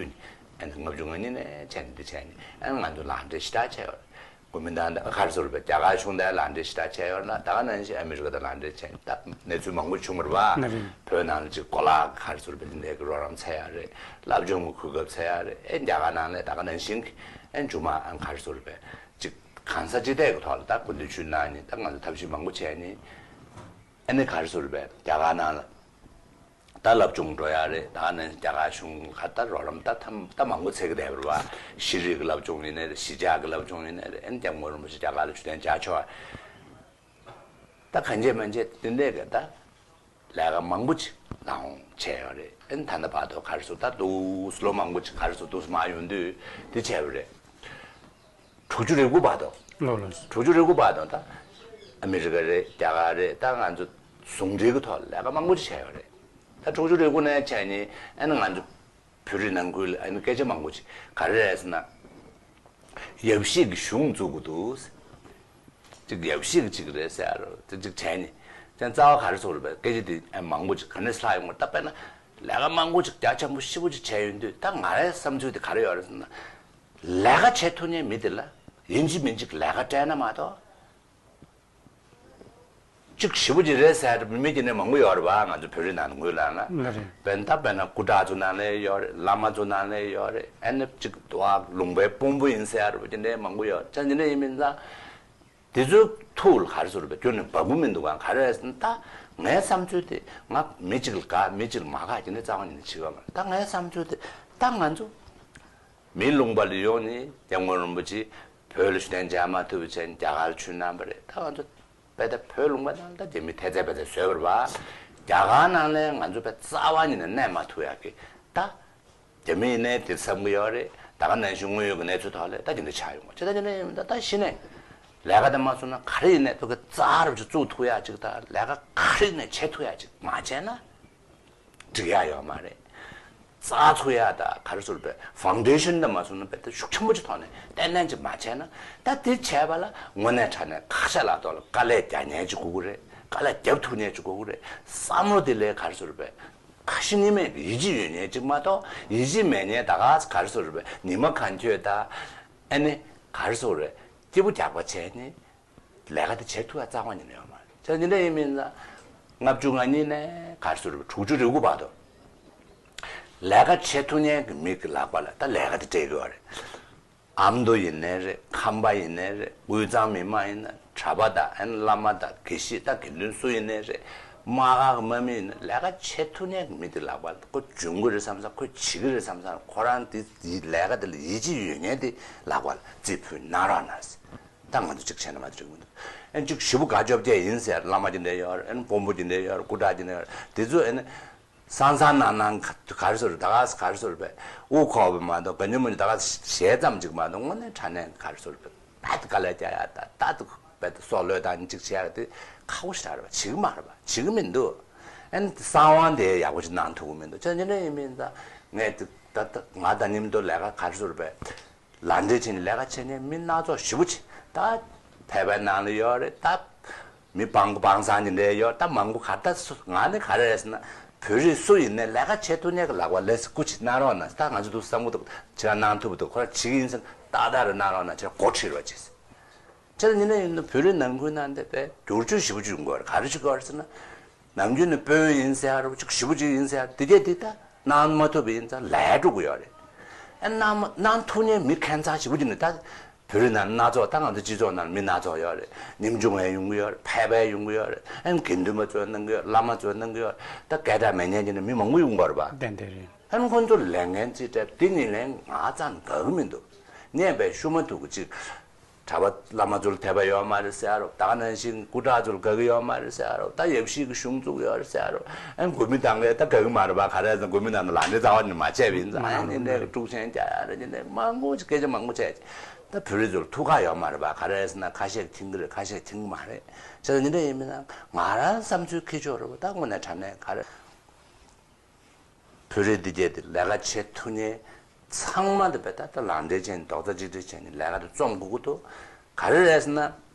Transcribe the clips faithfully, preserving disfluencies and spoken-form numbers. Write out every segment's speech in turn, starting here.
ཨ་ནི་ལྔ་བཅུ་ང་གཉིས་ནས་བྱས་ནས་འདི་བྱས་ནས་ཨ་ནི་ང་ཚོ་ལག་འབྲེལ་ཞེ་དྲག་བྱས་ཡོད་རེད། གོ་མིན་ཏང་དང་ག་རེ་ཟེར་བའི་རྒྱ་གར་གཞུང་དང་ལག་འབྲེལ་ཞེ་དྲག་བྱས་ཡོད་ལ། ད་ག་ནང་བཞིན་ཨ་མི་རི་ཀ་དང་ལག་འབྲེལ་བྱས་ད་གནས་ཚུལ་མང་པོ་བྱུང་བ་རེད་བ། ན་རེད། བོད་ནང་ལ་ཅིག་གོ་ལག་ག་རེ་ཟེར་བའི་འདི་འདྲའི་གི་རོགས་རམ་འཚལ་ཡག་རེད། སློབ་སྦྱོང་གི་གོ་སྐབས་འཚལ་ཡག་རེད། ཨེ་རྒྱ་གར་ནང་ལ་ད་ག་ནང་བཞིན་གི་ཨེ་མཇུག་མ་ཨ་ག་རེ་ཟེར་བའི་ཅིག་གང་ས་ཅི་ཐད་ཀྱི་ཐོག་ལ་ད་སྐུ་མདུན་ཞུས་གནང་ནས་ད་ང་ཚོ་ཐབས་ཤེས་མང་པོ་བྱས་ནས་ཨ་ནི་ག་རེ་ཟེར་བའི་རྒྱ་གར་ནང་ལ། ད་སློབ་སྦྱོང་འགྲོ་ཡག་རེད། ད་ནི་རྒྱ་གར་གཞུང་ག་ད་རོགས་རམ་ད་ཐམ་ད་མང་པོ་འཚོལ་གི་བསྡད་པ་རེད་བ། ཤེས་རིག་གི་སློབ་སྦྱོང་ཡིན་ནའི་རེད། གཞིས་ཆགས་ཀྱི་སློབ་སྦྱོང་ཡིན་ནའི་རེད། ཨེ་སྐྱབས་མགོན་རིན་པོ་ཆེ་རྒྱ་གར་ལ་ཆོས་དན་མཇལ་ཆོག་ཡག་ད་གང་བྱས་མ་བྱས་དེ་འདྲས་ཀྱི་ད་ལས་ཀ་མང་པོ་ཅིག་ལག་ཧོང་བྱས་ཡོད་རེད། ཨེ་ད་ལྟ་བར་དུ་ག་རེ་ཟེར་ད་འདུག་སེ་ལོ་མང་པོ་ཅིག་ག་རེ་ཟེར་འདུག་སེ་མར་ཡོང་དུས་དེ་བྱས་པ་རེད། དྲུག་ཅུ་རེ་དགུ་བར་དུ། ལོ་ལོ། དྲུག་ཅུ་རེ་དགུ་བར་དུ་ད་ཨ་མི་རི་ཀ་རེད། རྒྱ་གར་རེད། ད་ང་ཚོ་ཟུང་འབྲེལ་གྱི་ཐོག་ལ་ལས་ཀ་མང་པོ་ཅིག་བྱས་ཡོད་རེད། ད་དྲུག་ཅུ་རེ་དགུ་ནས་བྱས་ནས་ཨ་ནི་ང་ཚོ་བོད་རིགས་ནང་ཁུལ་ལ་ཨ་ནི་སྐད་ཆ་མང་པོ་ཅིག་ག་རེ་རེད་ཟེར་ན། ཡབ་གཞིས་ཀྱི་གཞུང་བཙུགས་དགོས་འདུག་ཅིག་ཡབ་གཞིས་ཀྱི་ཅིག་རེད་ཟེར་རོ་དེ་ཅིག་བྱས་ནས་ཀྱང་རྩ་བ་ག་རེ་ཟེར་བའི་སྐད་ཆ་དེ་ཨ་མང་པོ་ཅིག་ག་ནས་ལྷག་ཡོང་བ་ད་དཔེར་ན་ལས་ཀ་མང་པོ་ཅིག་རྒྱ་ཆེན་པོ་ཞེ་པོ་ཅིག་བྱས་ཡོང་དུས་ད་ང་རའི་བསམ་ཚུལ་དེ་ག་རེ་ཡོད་རེད་ཟེར་ན། ལས་ཀ་བྱེད་ཐུབ་མཁན་མི་དེ་ལ་ཡིན་གཅིག་མིན་གཅིག་ལས་ཀ་སྤྲད་ན་མ་གཏོགས། གཅིག་ཞེ་པོ་ཅིག་རེད་ཟེར་མི་མེད་ཀྱི་ནས་མང་པོ་ཡོད་རེད་བ། ང་ཚོ་བོད་རིགས་ནང་ལ་ངོས་ལ་ན། ལ་རེད། དཔེར་ན་ད་དཔེར་ན་སྐུ་དྲག་ཚོ་ནང་ལ་ཡོད་རེད། བླ་མ་ཚོ་ནང་ལ་ཡོད་རེད། ཨ་ནི་གཅིག་ལུང་པའི་དཔོན་པོ་ཡིན་ཟེར་རེད་བ། དེ་འདྲའི་མང་པོ་ཡོད་ཅག་དེ་འདྲ་ཡིན་མིན་ཙང་། དེ་ཚོའི་ཐུགས་ལ་ག་རེ་ཟེར་བ་ཁྱོན་ནས་བབས་པོ་མི་འདུག་ག་ག་རེ་ཟེར་ན་ད་ངའི་བསམ་ཚུལ་དེ་ང་མི་གཅིག་ལ་དགའ་མི་གཅིག་ལ་མ་དགའ་དེ་འདྲ་རྩ་བ་ཉིད་ནས་བྱེད་ཀྱི་ཡོད་མ་རེད། ད་ངའི་བསམ་ཚུལ་དེ་ད་ང་ཚོ། མི་ལུང་པ་ལ་ཡོང་ནས་སྐྱབས་མགོན་རིན་པོ་ཆེ་བོད་ལ་ཆོས་དན་མཇལ་མ་ཐུབ་པ་བྱས་ནས་རྒྱ་གར་ལ་ཆོས་གནང་བ་རེད། ད་ང་ཚོ་དཔེ་ད་བོད་ལུང་པ་ནང་ལ་ད་རྒྱ་མི་ཐེ་ཚད་པ་ཚད་བཟོས་པ་རེད་བ། རྒྱ་གར་ནང་ལ་ང་ཚོ་དཔེ་རྩ་བ་ཉིད་ནས་གནས་མ་ཐུབ་ཡག་གི་ད་རྒྱ་མི་ཡིན་ནའི་དེ་བསམ་གི་ཡོད་རེད། ད་ག་ནང་བཞིན་དངོས་ཡོད་ཀྱི་གནས་ཚུལ་ཐོག་ལ་ད་དེ་འདྲ་ཆགས་ཡོང་བ་ཅི་ད་དེ་འདྲ་ཡིན་ད་ད་གཞི་ནས་ལས་ཀ་དེ་མ་བཟོ་ན་ག་རེ་ཡིན་ནའི་ཐུག་གི་རྩ་རབ་ཅིག་བཙུགས་ཐུབ་ཡག་ཅིག་ད་ལས་ཀ་ག་རེ་ཡིན་ནའི་བྱེད་ཐུབ་ཡག་ཅིག་མ་བྱས་ན། འགྲིག་ཡག་ཡོད་མ་རེད། རྩ་ཚུགས་ཡག་ད་ག་རེ་ཟེར་བའི་ཕའུན་ཌེ་ཤན་དེ་མ་བཟོ་ན་དཔེ་ད་ཤུགས་ཆེན་པོ་ཅིག་ཐོག་ནས་ཏན་ཏན་ཅིག་མ་བྱས་ན་ད་དེ་བྱས་པ་ལ་དངོས་གནས་དྲང་གནས་ཁ་ཤ་ལག་ཐོག་ལ་དཀའ་ལས་རྒྱག་མཁན་ཅིག་དགོས་ཀྱི་རེད། དཀའ་ལས་རྒྱབ་ཐུབ་མཁན་ཅིག་དགོས་ཀྱི་རེད། བསམ་བློ་དེ་ལས་ག་རེ་ཟེར་བའི་ཁ་ཞེ་གཉིས་མེད་ཀྱི་ཡིད་ཆེས་ཡོད་མཁན་ཅིག་མ་གཏོགས་ཡིད་ཆེས་མེད་མཁན་ད་ག་ག་རེ་ཟེར་བའི་ཉི་མ་གང་འཁྱོལ་ད་ཨ་ནི་ག་རེ་ཟེར་བའི་སྐྱིད་པོ་རྒྱག་པ་བྱས་ནས། ལས་ཀ་དེ་བྱེད་ཐུབ་ཡ་རྩ་བ་ཉིད་ནས་ཡོད་མ་རེད། བྱས་ཙང་འདི་འདྲ་ཡིན་མིན་ན་ལྔ་བཅུ་ང་གཉིས་ནས་ག་རེ་ཟེར་དྲུག་ཅུ་རེ་དགུ་བར་དུ་ལས་ཀ་བྱེད་ཐུབ་མཁན་གྱི་མི་གི་ལག་པ་ལ་ད་ལས་ཀ་དེ་སྤྲད་ཀྱི་ཡོད་རེད། ཨ་མདོ་ཡིན་ནའི་རེད། ཁམས་པ་ཡིན་ནའི་རེད། དབུས་གཙང་མི་མང་ཡིན་ན་གྲྭ་པ་དང་ཨན་བླ་མ་དང་དགེ་བཤེས་དང་དགེ་འདུན་སུ་ཡིན་ནའི་རེད། དམག་ཁག་གི་དམག་མི་ཡིན་ན་ལས་ཀ་བྱེད་ཐུབ་མཁན་གྱི་མི་དེ་ལག་པ་ལ་ཁོ་འཇོན་གྱི་རེད་བསམ་ཙང་ཁོ་བྱེད་ཀྱི་རེད་བསམ་ཙང་ཁོ་རང་དེ་ལས་ཀ་དེ་ལ་ཡིད་ཆེས་ཡོད་མཁན་དེ་ལག་པ་ལ་རྩིས་ཕུལ་གནང་རོགས་གནང་། ད་ང་ཚོ་གཅིག་བྱས་ན་མ་འགྲིག་མི་འདུག་ཨན་གཅིག་ཞེ་པོ་དགའ་སྐྱོ་བྱས་ཡིན་ཟེར། བླ་མ་དེ་འདྲ་ཡོད་རེད། ཨན་དཔོན་པོ་དེ་འདྲ་ཡོད་རེད། སྐུ་དྲག་དེ་འདྲ་ཡོད་རེད། དེ་ཚོ་ཨན་སང་སང་ནང་ནང་ག་རེ་ཟེར་ད་ག་ག་རེ་ཟེར་བས་དབུ་ཁོག་པས་མ་གཏོགས་ག་ཉོ་མ་ཉོ་ད་ག་ཞལ་ཙམ་ཅིག་མ་གཏོགས་དངོས་གནས་དྲང་གནས་ག་རེ་ཟེར་བས་ད་དཀའ་ལས་རྒྱག་ཡ་ད་ད་དུ་བས་ད་སྲོག་བློས་བཏང་གཅིག་བྱས་ཡ་དེ་ཁག་པོ་ཞིག་རེད་བ། བྱེད་ཀྱི་མ་རེད་བ། བྱེད་ཀྱི་མི་འདུག་ཨན་གསང་བ་དེ་ཡག་པོ་ཅིག་གནང་ཐུབ་ཀྱི་མི་འདུག་ཅང་ཉིན་རེ་ཡིན་མིན་ད་ངས་ད་ད་ང་ད་ཉིན་དུ་ལས་ཀ་ག་རེ་ཟེར་བས། ལག་འབྲེལ་བྱས་ནས་ལས་ཀ་བྱེད་མཁན་མི་སྣ་ཚོགས་ཞེ་པོ་ཅིག་ད་ཕལ་པའི་ནང་ལ་ཡོད་རེད། ད་མི་སྤང་སྤང་བཟང་གྱི་འདྲ་ཡོད། ད་མང་པོ་ག་ད་སུ་ང་ནི་ག་རེ་རེད་ཟེར་ན་བོད་རིགས་སུ་ཡིན་ནའི་ལས་ཀ་བྱེད་ཐུབ་མཁན་གྱི་ལག་པ་ལས་སུ་སྐུ་ཅིག་གནང་རོགས་གནང་། ད་ང་ཚོ་འདུག་བསམ་གྱི་འདུག་ཁོ་རང་བྱེད་ཀྱི་ཡིན་ཟེར་ན་ཏག་ཏག་རེད་གནང་རོགས་གནང་བྱས་འགོ་ཁྲིད་རོགས་བྱས། བྱས་ཙང་ཉིན་ནས་ཡིན་ན་བོད་རིགས་ནང་ཁུལ་ནང་དེ་དཔེ་བསྒྱུར་བཅོས་ཞེ་པོ་ཅིག་ཡོང་གི་ཡོད་རེད། ག་རེ་བྱེད་ཀྱི་ཡོད་རེད་ཟེར་ན། ནམ་རྒྱུན་ནས་དཔོན་ཡིན་ཟེར་ཡ་རུ་ཅིག་ཞེ་པོ་ཅིག་ཡིན་ཟེར་ཡ་དེ་གས་དེ་ད་གནང་མ་ཐུབ་པ་ཡིན་ཙང་ལས་འགྲོ་གི་ཡོད་རེད། ཨ་གནང་མ་གནང་ཐུབ་མཁན་མི་ཁྱད་མཚར་ཞེ་པོ་ཅིག་ནི་ད་བོད་རིགས་ནང་སྣ་ཚོགས་ད་ང་ཚོ་སྤྱི་ཚོགས་ནང་མི་སྣ་ཚོགས་ཡོད་རེད། ཉམ་ཆུང་བས་ཡོང་གི་ཡོད་རེད། ཕལ་པས་ཡོང་གི་ཡོད་རེད། ཨ་དགེ་འདུན་པ་ཚོས་གནང་གི་ཡོད་རེད། བླ་མ་ཚོས་གནང་གི་ཡོད་རེད། ད་སྐད་གྲགས་མེད་མཁན་ཅིག་ནི་མི་མང་པོ་ཡོང་གི་ཡོད་རེད་པ། ཏན་ཏན་རེད། ཨ་ཁོང་ཚོ་ལས་འགན་རྩིས་སྤྲད་དེ་ཉིན་ལན་ང་ཙམ་དགའ་གི་མི་འདུག་ཉན་པའི་ཤུ་མ་ཐུག་གི་ཅིག་གྲྭ་པ་བླ་མ་ཚོར་དད་པ་ཡོད་མ་རེད་ཟེར་རོ། ད་ག་ནང་བཞིན་སྐུ་དྲག་ཚོར་དགའ་གི་ཡོད་མ་རེད་ཟེར་རོ། ད་ཡབ་གཞིས་ཀྱི་གཞུང་བཙུགས་ཡོད་རེད་ཟེར་རོ། ཨན་གོ་མི་དང་གས་ད་དགའ་གི་མ་རེད་པ། ག་རེ་ཟེར་གོ་མི་དང་ལ་འདྲེ་རྩ་བ་ནས་མ་བྱས་པ་ཡིན་ཙང་། ཨན་ནི་འདྲའི་དཀྲུག་ཤིང་རྒྱག་ཡ་རེད། ནི་འདྲའི་མང་པོ་ཅིག་སྐད་ཆ་མང་པོ་བྱས་ཅིག་ད་བོད་རིགས་ཚོར་ཐུགས་ཁག་ཡོད་མ་རེད་པ། ག་རེ་ཟེར་ན་ཁ་ཤས་མཁྱེན་གི་རེད། ཁ་ཤས་མཁྱེན་གི་མ་རེད། བྱས་ཙང་ནི་འདྲ་ཡིན་མིན་ན་ང་རང་བསམ་ཚུལ་ཁྱེར་ཆོག་རེད་པ། ད་དངོས་གནས་དྲང་གནས་ག་རེ། བོད་རིགས་འདི་གས་དེ་ལས་ཀ་བྱེད་ཐུབ་མཁན་ཚང་མ་དེ་བས་ད་ལྟ་ལག་འབྲེལ་བྱས་ནས་རྡོག་རྩ་གཅིག་སྒྲིལ་བྱས་ནས་ལས་ཀ་དེ་རྩོམ་དགོས་ཀྱི་འདུག་ག་རེ་རེད་ཟེར་ན།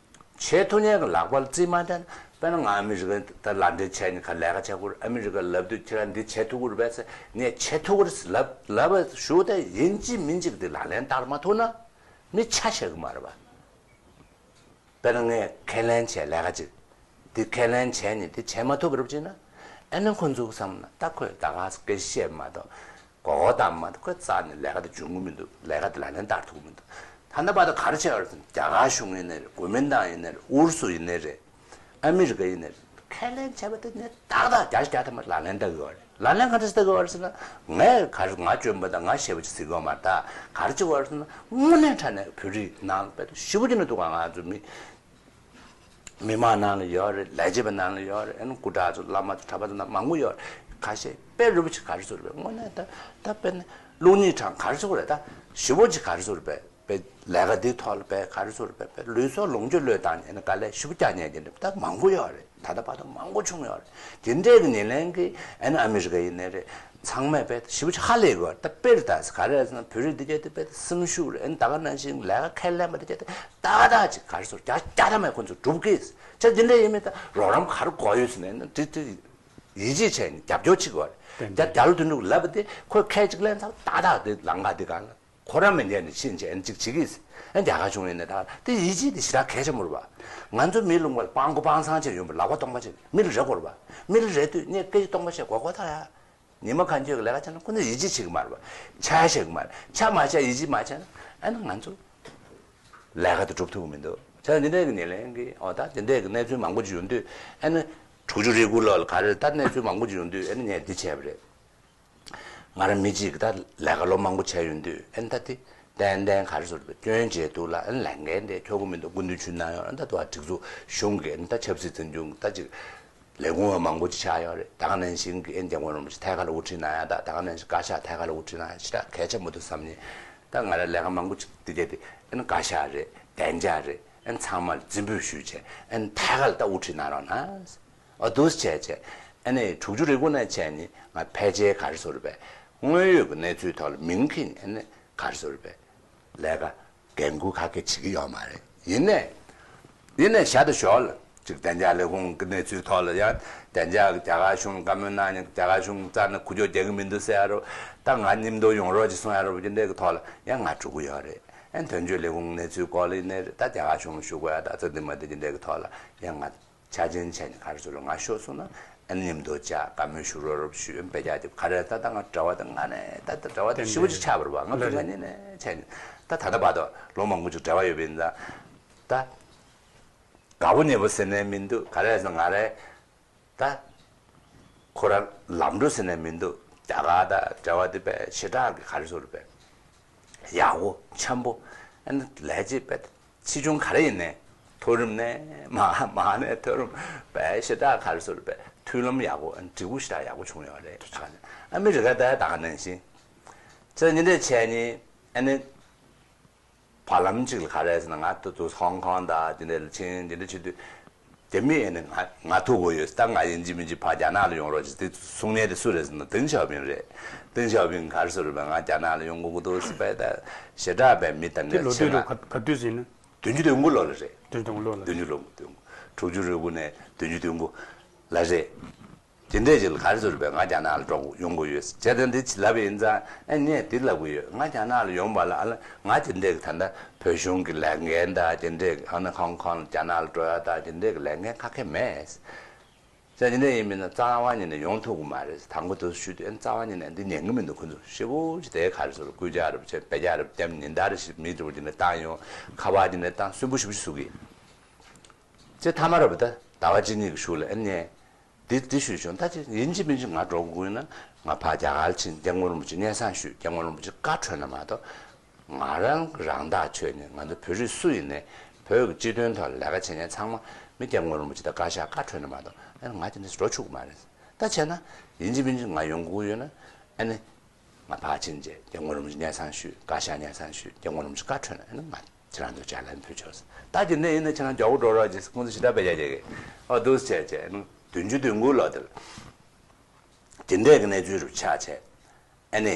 བྱེད་ཐུབ་མཁན་གྱི་ལག་པ་ལ་རྩིས་མ་སྤྲད་ན། དཔེར་ན་ང་ཨ་མི་རི་ཀ་ད་ལག་འབྲེལ་བྱས་ནས་ཁ་ལས་ཀ་བྱེད་དགོས་རེད། ཨ་མི་རི་ཀ་ལབ་དུས་ཁྱེད་རང་འདི་བྱེད་ཐུབ་ཀྱི་རེད་པས་ཟེར། ངས་བྱེད་ཐུབ་ཀྱི་རེད་ཟེར་ལབ་ལབ་པ་ཞུ་སྟེ་ཡིན་གཅིག་མིན་གཅིག་འདི་ལག་ལེན་བསྟར་མ་ཐུབ་ན་མི་ཆ་བཞག་གི་མ་རེད་པ། དཔེར་ན་ངས་ཁས་ལེན་བྱས་ལས་ཀ་ཅིག་འདི་ཁས་ལེན་བྱས་ནས་འདི་བྱེད་མ་ཐུབ་པ་རེད་པ་ཅེ་ན། ཨ་ནི་ཁོ་ཚོས་བསམ་ན་ད་ཁོས་ད་ག་སེ་སྐད་ཆ་བཤད་མ་གཏོགས། མགོ་སྐོར་བཏང་མ་གཏོགས་ཁོས་རྩ་ནས་ལས་ཀ་དེ་འཇུག་གི་མི་འདུག་ལས་ཀ་དེ་ལག་ལེན་བསྟར་ཐུབ་ཀྱི་མི་འདུག་ད་ལྟ་བར་དུ་ག་རེ་བྱས་པ་རེད་ཟེར་ན། རྒྱ་གར་གཞུང་ཡིན་ནའི་རེད། གོ་མིན་ཏང་ཡིན་ནའི་རེད། ཨུ་རུ་སུ་ཡིན་ནའི་རེད། ཨ་མི་རི་ཀ་ཡིན་ནའི་རེད། ཁས་ལེན་བྱས་པ་དེ་ནས་ཏག་ཏག་བརྒྱ་ཆ་བརྒྱ་ཐམ་པ་ལག་ལེན་བསྟར་གི་ཡོད་རེད། ལག་ལེན་ག་འདྲ་ཞིག་བསྟར་གི་ཡོད་རེད་ཟེར་ན། ངས་ག་རེ་ང་སྐྱོན་པ་དང་ང་ཞེ་པོ་ཅིག་ཟེར་གི་ཡོད་མ་རེད། ད་ག་རེ་བྱེད་ཀྱི་ཡོད་རེད་ཟེར་ན། དངོས་གནས་དྲང་གནས་བོད་རིགས་ནང་ལ་དཔེ་ཞེ་པོ་ཅིག་ནས་འདུག་ག་ང་ཚོ་མི། མི་མང་ནང་ལ་ཡོད་རེད། ལས་བྱེད་པ་ནང་ལ་ཡོད་རེད། ཨ་ནི་སྐུ་དྲག་ཚོ་བླ་མ་ཚོ་གྲྭ་པ་ཚོ་ནང་མང་པོ་ཡོད་རེད། ཁ་ཤས་དཔེ་རུ་བ་ཅིག་ག་རེ་ཟེར་རེད་པས། དངོས་གནས་ད་ད་དཔེ་ནི་བླུག་སྙིང་བྲང་ག་རེ་ཟེར་རེད། ད་ཞེ་པོ་ཅིག་ག་རེ་ཟེར་རེད་པས། དཔེ་ལས་ཀ་འདི་ཐོག་ལ་དཔེ་ག་རེ་ཟེར་རེད་པས། དཔེ་ལུས་སྲོག་ལོངས་སྤྱོད་བློས་བཏང་ནས་ཨ་ནི་དཀའ་ལས་ཞེ་པོ་རྒྱག་མཁན་དེ་འདྲ་ད་མང་པོ་ཡོད་རེད། ད་ལྟ་བར་དུ་མང་པོ་བྱུང་ཡོད་རེད། དེ་འདྲས་ཀྱི་ཉེར་ལེན་གྱི་ཨ་ནི་ཨ་མི་རི་ཀ་ཡིན་ནའི་རེད། ཚང་མས་དཔེ་ཞེ་པོ་ཅིག་ཧ་ལས་དགོས་རེད། ད་དཔེར་ད་ག་རེ་ཟེར་ན། བོད་རིགས་འདི་གྱད་དེ་དཔེ་སེམས་ཤུགས་རེད། ཨ་ནི་ད་ག་ནང་བཞིན་ལས་ཀ་ཁས་ལེན་པ་འདི་གྱད་དེ་ཏག་ཏག་ཅིག་ག་རེ་ཟེར། རྒྱ་རྒྱ་ཐམ་པ་ཁོ་ཚོ་སྒྲུབ་ཀྱི། ཆ་འདི་འདྲ་ཡིན་མིན་ད་རོགས་རམ་ག་རེ་དགོས་ཡོད་ཟེར་ནས་ཨ་ནི་དེ་དེ་ཡིད་ཆེས་བྱས་ནས་རྒྱབ་སྐྱོར་བྱེད་དགོས་རེད། ཏན་རྒྱ་ཏན་རྒྱ་ལོ་དོན་གྲུབ་ལབ་པ་དེ་ཁོས་ཁས་ཅིག་ལེན་ཚར་ཏག་ཏག་དེ་ལམ་ཁ་དེ་སྒང་ལ་ཁོ་རང་མི་འདས་ནས་ཕྱིན་བྱས་ཨ་ནི་ཅིག་བྱེད་ཀྱི། ཨ་ནི་རྒྱ་གར་གཞུང་ཡིན་ནའི་ད་དེ་ཡིད་ཆེས་དེ་ཞེ་དྲག་གལ་ཆེན་པོ་རེད་པ། ང་ཚོ་མི་ལུང་པ་ལ་སྤྲང་པོ་སྤྲང་སྤྱང་བྱས་ཡོང་བ་ལག་པ་སྟོང་པ་བྱས་མི་ལ་རེ་དགོས་རེད་པ། མི་ལ་རེ་དུས་ངས་སྐད་ཆ་སྟོང་པ་བཤད་དགོས་དགོས་ད་ཡ། ཉི་མ་གང་འཁྱོལ་གྱི་ལས་ཀ་བྱས་ན་ཁོ་ཚོས་ཡིད་ཆེས་བྱེད་ཀྱི་མ་རེད་པ། ཆ་བཞག་གི་མ་རེད། ཆ་མ་བཞག་ཡིད་ཆེས་མ་བྱས་ན་ཨ་ནི་ང་ཚོ་ལས་ཀ་དེ་སྒྲུབ་ཐུབ་ཀྱི་མི་འདུག་བྱས་ཙང་འདི་འདྲའི་གི་ཉེར་ལེན་གྱི་འོ་ད་འདི་འདྲའི་གི་གནས་ཚུལ་མང་པོ་ཅིག་ཡོང་དུས་ཨ་ནི་དྲུག་ཅུ་རེ་དགུ་ལོ་ལ་ག་རེ་ད་གནས་ཚུལ་མང་པོ་ཅིག་ཡོང་དུས་ཨ་ནི་ངས་འདི་བྱས་པ་རེད། ང་རང་མི་གཅིག་གིས་ད་ལས་ཀ་ལོ་མང་པོ་བྱས་ཡོང་དུས་ཨ་ནི་ད་དེ་ཏན་ཏན་ག་རེ་ཟེར་དགོས་རེད་པས། སྐྱོན་བརྗོད་འདུག་ལ། ཨ་ནི་ལས་འགན་དེ་འཁྱོག་གི་མི་འདུག་སྐུ་མདུན་ཆུ་ནང་ཡོད། ཨ་ནི་ད་དུ་བ་སྒྲིག་འཛུགས་གཞུང་གི་ཨ་ནི་ད་ཆབ་སྲིད་འཛིན་སྐྱོང་ད་ཅིག་ལས་ཁུངས་མང་པོ་ཅིག་ཆགས་ཡོད་རེད། ད་ག་ནང་བཞིན་གྱི་ཨ་ནི་སྐྱབས་མགོན་རིན་པོ་ཆེ་ཐད་ཀར་ལ་དབུ་ཁྲིད་གནང་ཡ་ད་ད་ག་ནང་བཞིན་བཀའ་ཤག་ཐད་ཀར་ལ་དབུ་ཁྲིད་གནང་ཡ་ཞེ་དྲག་གལ་ཆེན་པོ་འདུག་བསམ་ནས། ད་ང་རང་ལས་ཀ་མང་པོ་ཅིག་དེ་གྱད་དེ་ཨ་ནི་བཀའ་ཤག་རེད། བདེ་འཇགས་རེད། ཨ་ནི་ཚང་མ་ལ་རྩིས་འབུལ་ཞུས་བྱས་ཨ་ནི་ཐད་ཀར་ལ་ད་དབུ་ཁྲིད་གནང་རོགས་གནང་། ཨ་འདུག་སེ་བྱས་བྱས་ཨ་ནི་དྲུག་ཅུ་རེ་དགུ་ནས་བྱས་ནས་ང་ཕལ་ཆེར་ག་རེ་ཟེར་དགོས་རེད་པས། དངོས་ཡོད་ཀྱི་གནས་ཚུལ་ཐོག་ལ་མིང་འཁྱེར་ནས་ཨ་ནི་ག་རེ་ཟེར་དགོས་རེད་པས། ལས་ཀ་འགན་འཁུར་ག་གེ་བྱེད་ཀྱི་ཡོད་མ་རེད། ཡིན་ནའི་ཡིན་ནའི་བཞག་ད་ཞོག་ལ་ཅིག་བདེ་འཇགས་ལས་ཁུངས་ཀྱི་གནས་ཚུལ་ཐོག་ལ་ཡང་བདེ་འཇགས་ཀྱི་རྒྱ་གར་གཞུང་ལ་བཀའ་མོལ་གནང་ནས་རྒྱ་གར་གཞུང་རྩ་ནས་ཁུ་བྱུག་རྒྱག་གི་མི་འདུག་ཟེར་ཡ་རོ། ད་ང་མཉམ་དུ་ཡོང་རོགས་ཅིག་གསུང་ཡ་རོ་འདི་འདྲའི་གི་ཐོག་ལ་ཡང་ང་འགྲོ་གི་ཡོད་རེད། ཨ་ནི་དོན་གཅོད་ལས་ཁུངས་གནས་ཚུལ་སྐོར་ལ་ཡིན་ནའི་རེད། ད་རྒྱ་གར་གཞུང་ལ་ཞུ་དགོས་ཡ་ད་ཚོད་འདི་མ་འདི་འདི་འདྲའི་གི་ཐོག་ལ་ཡང་ང་ཆ་རྐྱེན་བྱས་ནས་ག་རེ་ཟེར་ལ་ང་ཤོག་གསུངས་ན་ཨ་ནི་མཉམ་དུ་བཅར་བཀའ་མོལ་ཞུ་རོགས་རོགས་ཞུས་ཨ་ནི་བེད་སྤྱོད་དེ་ག་རེ་ད་ད་ང་འབྲེལ་བ་ད་ང་ནས་ད་ད་འབྲེལ་བ་ད་ཞེ་པོ་ཅིག་ཆགས་པ་རེད་པ། ང་ཕ་གི་ནས་ནས་བྱས་ནས་ད་ད་ལྟ་བར་དུ་ལོ་མང་པོ་ཅིག་འབྲེལ་བ་ཡོད་པ་ཡིན་ཙང་ད། དགའ་པོ་ཉེ་པོ་ཟེར་ནས་མི་འདུག་ག་རེ་ཟེར་ང་རེ་ད་ཁོ་རང་ལམ་འགྲོ་ཟེར་ནས་མི་འདུག་རྒྱ་གར་དང་འབྲེལ་བ་དེ་དཔེ་ཞེ་དྲག་གི་ག་རེ་ཟེར་དགོས་རེད་པས། ཡག་པོ་འཆམ་པོ་ཨ་ནི་ལས་བྱེད་དཔེ་ཆེ་ཆུང་ག་རེ་ཡིན་ནའི་མཐོ་རིམ་ནས་མ་མ་ནས་མཐོ་རིམ་དཔེ་ཞེ་དྲག་ག་རེ་ཟེར་དགོས་རེད་པས། མཐུན་ལམ་ཡག་པོ་ཨ་ནི་འབྲས་བུ་ཞེ་དྲག་ཡག་པོ་བྱུང་ཡོད་རེད། ཨ་མི་རི་ཀ་ད་ད་ག་ནང་བཞིན་ཚེ་ཉིན་དེ་བྱས་ནི་ཨ་ནི། བར་ལམ་གཅིག་ལ་ག་རེ་ཟེར་ན་ང་ཏོག་ཙམ་ཧོང་ཀོང་དང་དེ་འདྲ་ལ་ཕྱིན་དེ་འདྲ་བྱེད་དུས་རྒྱ་མི་ཡིན་ན་ང་ང་ཐུག་དགོས་ཡོད། ད་ང་ཡིན་གཅིག་མིན་གཅིག་ཕར་རྒྱ་ནག་ལ་ཡོང་རོགས་བྱེད་ཟེར་གསུང་མཁན་དེ་སུ་རེད་ཟེར་ན་ཏེང་ཞའོ་ཕིང་རེད། ཏེང་ཞའོ་ཕིང་ག་རེ་ཟེར་རེད་པས། ང་རྒྱ་ནག་ལ་ཡོང་དགོས་ཀྱི་འདུག་ཟེར་པས། ད་ཞེ་དྲག་པས་མི་དང་དེ་ངའི་ལོ་ཕྱིར་དུས་ན་ག་ག་དུས་ཡིན་ན། བདུན་ཅུ་དོན་དགུ་ལོ་ལ་རེད། བདུན་ཅུ་དོན་དགུ་ལོ་ལ། བདུན་ཅུ་ལོ་དོན་དགུ། དྲུག་ཅུ་རེ་དགུ་ནས་བདུན་ཅུ་དོན་དགུ་ལ་རེད། དེ་འདྲས་ཅིག་ལ་ག་རེ་ཟེར་བས་ང་རྒྱ་ནག་ལ་འགྲོ་ཡོང་དགོས་ཡོད་ཟེར་དེ་འདི་ཅིག་ལབ་པ་ཡིན་ཙང་ཨ་ངས་འདི་ལབ་གི་ཡོད། ང་རྒྱ་ནག་ལ་ཡོང་བ་ལ་ཨ་ལ་ང་དེ་འདྲས་ད་ལྟ་བོད་གཞུང་གི་ལས་འགན་དང་དེ་འདྲས་ཨ་ནི་ཧོང་ཀོང་ལ་རྒྱ་ནག་ལ་འགྲོ་ཡ་དང་དེ་འདྲས་ཀྱི་ལས་འགན་ཁ་ཁེ་མེད་ཟེར། དེ་འདྲས་ཡིན་མིན་ན་རྩ་བ་ཉིད་ནས་ཡོང་ཐུབ་ཀྱི་མ་རེད་ཟེར། དང་པོ་དུ་ཞུས་དུས་ཨ་ནི་རྩ་བ་ཉིད་ནས་འདི་ཉན་གི་མི་འདུག་ཁོ་ཚོ་ཞེ་པོ་ཅིག་དེ་ག་རེ་ཟེར་སྐུལ་ལྕག་རེ་བྱས་བེད་སྤྱོད་རེ་བརྒྱབ་ཉིན་ལྟར་རེ་ཞིག་མི་འདྲ་བོ་དེ་འདྲས་བཏང་ཡོང་། ཁ་པར་དེ་འདྲས་བཏང་སུན་པོ་ཞེ་པོ་ཞིག་བཟོ་གི། ཅེས་ཐ་མ་ར་བ་ད་ཟླ་བ་གཅིག་གཉིས་ཀྱི་གཞུག་ལ་ཨ་ནི་འདི་འདི་ཞུས་བྱུང་། ད་ཅི་ཡིན་གཅིག་མིན་གཅིག་ང་འགྲོ་དགོས་ན་ང་ཕར་རྒྱ་གར་ཕྱིན་སྐྱབས་མགོན་རིན་པོ་ཆེ་སྙན་སེང་ཞུས། སྐྱབས་མགོན་རིན་པོ་ཆེ་བཀའ་འཁྲོལ་ན་མ་གཏོགས་ང་རང་རང་ཐག་ཆོད་ནས་ང་ཚོ་བོད་རིགས་སུ་ཡིན་ནའི་བོད་ཀྱི་སྤྱི་དོན་ཐོག་ལ་ལས་ཀ་བྱེད་མཁན་ཚང་མ་མི་སྐྱབས་མགོན་རིན་པོ་ཆེ་དང་བཀའ་ཤག་བཀའ་འཁྲོལ་ན་མ་གཏོགས་ཨ་ནི་ང་དེ་འདྲ་འགྲོ་ཆོག་གི་མ་རེད། ད་བྱས་ན་ཡིན་གཅིག་མིན་གཅིག་ང་ཡོང་དགོས་ཡོད་ན་ཨ་ནི། ང་ཕར་ཕྱིན་རྗེས་སྐྱབས་མགོན་རིན་པོ་ཆེ་སྙན་སེང་ཞུས། བཀའ་ཤག་སྙན་སེང་ཞུས། སྐྱབས་མགོན་རིན་པོ་ཆེ་བཀའ་འཁྲོལ་ན་ཨ་ནི་ང་ཁྱེད་རང་ཚོ་ཕྱག་ལེན་ཕུལ་ཆོག་ཟེར། ད་དེ་འདྲ་ཡིན་ན་ཁྱེད་རང་མགྱོགས་པོ་འགྲོ་རོགས་བྱེད་ཟེར་ཁོང་ཚོ་ཞེ་དྲག་བེད་སྤྱོད་བྱེད་ཀྱི། ཨོ་འདུག་སེ་བྱས་བྱས་ཨ་ནི་བདུན་ཅུ་དོན་དགུ་ལོ་དེར་དེ་འདྲས་ཀྱི་གནས་ཚུལ་རུ་ཆགས་བྱས་ཨ་ནི་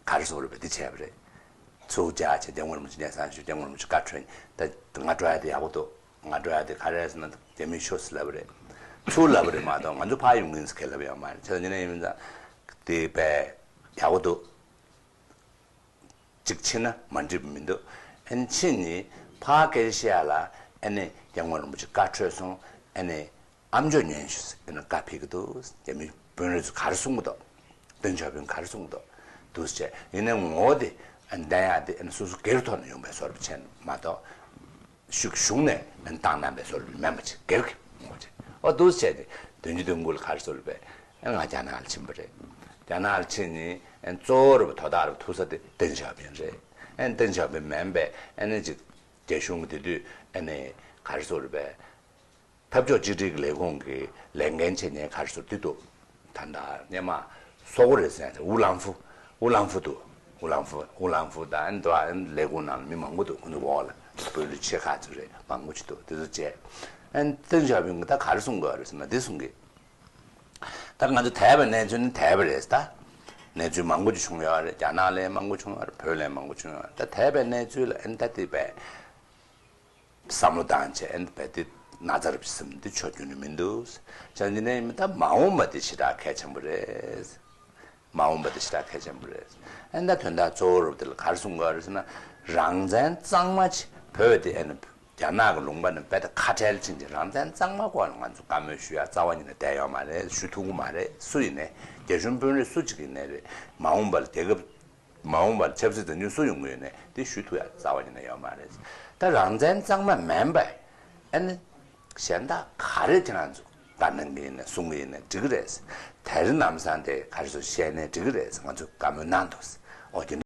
ག་རེ་ཟེར་དགོས་རེད་པས། འདི་བྱས་པ་རེད། ཚུར་བཅར་བྱས་སྐྱབས་མགོན་རིན་པོ་ཆེ་གནས་ཚང་ཞུས། སྐྱབས་མགོན་རིན་པོ་ཆེ་བཀའ་འཁྲོལ། ད་ང་འགྲོ་ཡ་དེ་ཡག་པོ་འདུག་ང་འགྲོ་ཡ་དེ་ག་རེ་རེད་ཟེར་ན། རྒྱ་མིས་ཤོག་ཟེར་ལབ་པ་རེད། ཚུར་ལབ་པ་རེད་མ་གཏོགས་ང་ཚོ་ཕར་ཡོང་གི་ཡིན་ཟེར་ཁས་ལབ་ཡོད་མ་རེད། བྱས་ཙང་ཡིན་ན་ཡིན་ཙང་དེ་བས་ཡག་པོ་འདུག་གཅིག་ཕྱིན་ན་མ་འགྲིག་པ་མི་འདུག་ཨ་ནི་ཕྱིན་ནས་ཕར་སྐད་ཆ་བཤད་ཡ་ལ་ཨ་ནི་སྐྱབས་མགོན་རིན་པོ་ཆེ་བཀའ་འཁྲོལ་སོང་། ཨ་ནི་ཨ་མཆོག་ཉན་ཤོག་ཟེར་ཨ་ནི་བཀའ་ཕེབས་ཀྱི་འདུག་རྒྱ་མི་དཔོན་རིགས་ཚོ་ག་རེ་གསུང་གི་འདུག་ཏེང་ཞའོ་ཕིང་ག་རེ་གསུང་གི་འདུག་འདུག་སེ་བྱས། ཡིན་ནའི་ངོ་བོ་དེ་ཨ་ནི་བསྟན་ཡག་དེ་ཨ་ནི་སོ་སོ་སྒེར་ཐོག་ནས་ཡོང་བའི་བཟོ་འདྲ་བྱས་མ་གཏོགས། ཤུགས་གཞུང་ནས་བཏང་གནང་བའི་བཟོ་འདྲ་མིན་པ་ཅིག་སྒེར་གྱི་ངོ་ཅིག་ཨོ་འདུག་སེ་བྱས་ཏེ་བདུན་ཅུ་དོན་དགུ་ལ་ག་རེ་བཟོ་འདྲ་བས། ཨ་ང་རྒྱ་ནག་ལ་ཕྱིན་པ་རེད། རྒྱ་ནག་ལ་ཕྱིན་ནས་ཨ་གཙོ་བོ་རུ་དོ་བདག་རུ་ཐུག་ས་དེ་ཏེང་ཞའོ་ཕིང་རེད། ཨ་ཏེང་ཞའོ་ཕིང་མིན་པས་ཨ་ནི་ཅིག་རྒྱ་གཞུང་གི་དེ་དུས་ཨ་ནི་ག་རེ་བཟོ་འདྲ་བས། འཐབ་ཕྱོགས་གཅིག་སྒྲིལ་གྱི་ལས་ཁུངས་ཀྱི་ལས་འགན་བྱེད་མཁན་ག་རེ་བཟོ་འདྲ་དེ་འདུག་ད་ལྟ་སྔོན་མ་སོག་པོ་རེད་ཟེར་ཡ་དེ་ཝུ་ལང་ཧྥུ། ཝུ་ལང་ཧྥུ་འདུག་ཝུ་ལང་ཧྥུ། ཝུ་ལང་ཧྥུ་དང་ཨ་ནི་དེ་བ་ཨ་ནི་ལས་ཁུངས་ནང་ལ་མི་མང་པོ་འདུག་ཁོང་ཚོ་འོག་ལ་དཔོན་རིགས་ཆེ་ཁག་ཚོ་རེད། མང་པོ་ཅིག་འདུག་དེ་ཚོ་བྱས། ཨ་ནི་ཏེང་ཞའོ་ཕིང་གིས་ད་ག་རེ་གསུང་གི་ཡོད་རེད་ཟེར་ན་འདི་གསུང་གི། ད་ང་ཚོ་དེ་བའི་གནས་ཚུལ་ནི་དེ་བ་རེད། ད་གནས་ཚུལ་མང་པོ་ཅིག་བྱུང་ཡོད་རེད། རྒྱ་ནག་ལ་མང་པོ་བྱུང་ཡོད་རེད། བོད་ལ་མང་པོ་བྱུང་ཡོད་རེད། ད་དེ་བའི་གནས་ཚུལ་ལ་ཨ་ནི་ད་དེ་བས་བསམ་བློ་བཏང་བྱས་ཨ་ནི་བས་དེ་ན་ཚ་རུ་ཟིན་འདི་ཆོག་རྒྱུ་ནི་མི་འདུག་བྱས་ཙང་འདི་ནས་ད་མ་འོངས་པ་དེ་ཞེ་དྲག་གལ་ཆེན་པོ་རེད། མ་འོངས་པ་དེ་ཞེ་དྲག་གལ་ཆེན་པོ་རེད། ཨ་ནི་ད་དོན་དག་གཙོ་བོ་རུ་དེ་ལ་ག་རེ་གསུང་གི་ཡོད་རེད་ཟེར་ན། རང་བཙན་གཙང་མ་ཅིག་བོད་དེ་ཨ་ནི་རྒྱ་ནག་གི་ལུང་པ་ནས་རྦད་དེ་ཁ་བྲལ་ཕྱིན་ཅིང་རང་བཙན་གཙང་མ་སྐོར་ལ་ང་ཚོ་བཀའ་མོལ་ཞུ་ཡ་རྩ་བ་ཉིད་ནས་བསྡད་ཡོད་མ་རེད། ཞུ་ཐུབ་ཀྱི་མ་རེད། སུ་ཡིན་ནའི་རྒྱ་གཞུང་དཔོན་རིགས་སུ་གཅིག་ཡིན་ནའི་རེད། མ་འོངས་པ་ལ་རྒྱལ་ཁབ་མ་འོངས་པར་ཆབ་སྲིད་འཛིན་སྐྱོང་སུ་ཡོང་གི་ཡོད་ནའི་དེ་ཞུ་ཐུབ་ཡ་རྩ་བ་ཉིད་ནས་ཡོད་མ་རེད། ད་རང་བཙན་གཙང་མ་མིན་པ་ཨ་ནི་གཞན་དག་ག་རེ་ཁྱེད་རང་ཚོ་བཀའ་གནང་གི་ཡིན་ནའི་གསུང་གི་ཡིན་ནའི་འགྲིག་གི་རེད། དེ་རིང་ལམ་སང་དེ་ག་རེ་ཚོ་བཤད་ནའི་འགྲིག་གི་རེད། ང་ཚོ་བཀའ་མོལ་གནང་འདུག་ཨོ་རྒྱ་ནག